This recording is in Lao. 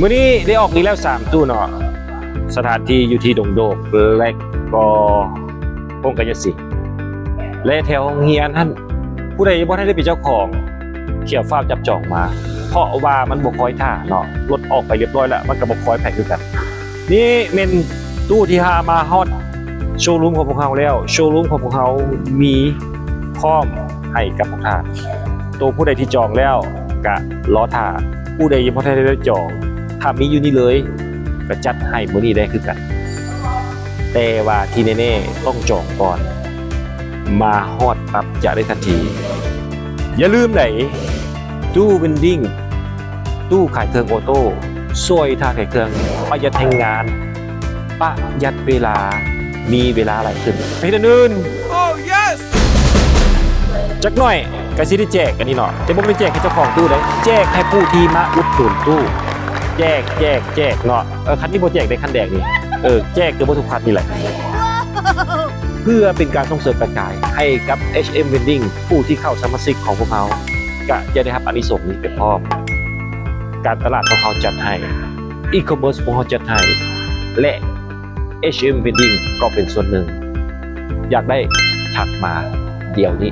ມື້ນີ້ໄດ້ອອກອີກແລ້ວສາມຕູ້ເນາະ, ສະຖານທີ່ຢູ່ທີ່ດົງໂດກ ແລະກໍພົງກະຍະສິງ ແລະແຖວໂຮງຮຽນຫັ້ນ ຜູ້ໃດບໍ່ທັນໄດ້ເປັນເຈົ້າຂອງ ຂຽວຟ້າວຈັບຈອງມາ ເພາະວ່າມັນບໍ່ຄອຍຖ້າເນາະ, ລົດອອກໄປລຽບຮ້ອຍແລ້ວ ມັນກໍບໍ່ຄອຍໃຜຄືກັນ. ນີ້ແມ່ນຕູ້ທີ່ຫາມາຮອດໂຊຣູມຂອງພວກເຮົາແລ້ວ. ໂຊຣູມຂອງພວກເຮົາມີພ້ອມໃຫ້ກັບພວກທ່ານ. ໂຕຜູ້ໃດທີ່ຈອງແລ້ວກະລໍຖ້າ, ຜູ້ໃດຍັງບໍ່ທັນໄດ້ຈອງ ຖ້າມີຢູ່ນີ້ເລີຍ ກະຈັດໃຫ້ມື້ນີ້ໄດ້ຄືກັນ. ແຕ່ວ່າທີ່ແນ່ໆຕ້ອງຈອງກ່ອນ, ມາຮອດປັບຈະໄດ້ທັນທີ. ຢ່າລືມໃດ, ຕູ້ເວັນດິ້ງ ຕູ້ຂາຍເຄື່ອງໂອໂຕ້ ຊ່ວຍທ່ານຂາຍເຄື່ອງ, ປະຢັດແຮງງານ, ປະຢັດເວລາ, ມີເວລາຫຼາຍຂຶ້ນ. ເຮັດອັນອື່ນ. Oh yes! ຈັກໜ້ອຍກະຊິໄດ້ແຈກອັນນີ້ເນາະ, ແຕ່ບໍ່ແມ່ນແຈກໃຫ້ເຈົ້າຂອງຕູ້ໃດ, ແຈກໃຫ້ຜູ້ທີ່ມາອຸດໜູນຕູ້. ແຈກ ແຈກ ແຈກເນາະ. ເອີ ຄັນນີ້ບໍ່ແຈກໄດ້ ຄັນແດງນີ້. ເອີ ແຈກເກືອບໝົດທຸກຄັນນີ້ແຫຼະ. ເພື່ອເປັນການສົ່ງເສີມກະຈາຍໃຫ້ກັບ ເອັດເອັມ Vending ຜູ້ທີ່ເຂົ້າສະມາຊິກຂອງພວກເຮົາ ກະຈະໄດ້ຮັບອານິສົງນີ້ໄປພ້ອມ. ການຕະຫຼາດພວກເຮົາຈັດໃຫ້, e-commerce ພວກເຮົາຈັດໃຫ້ ແລະ ເອັດເອັມ Vending ກໍເປັນສ່ວນໜຶ່ງ. ຢາກໄດ້? ທັກມາດຽວນີ້.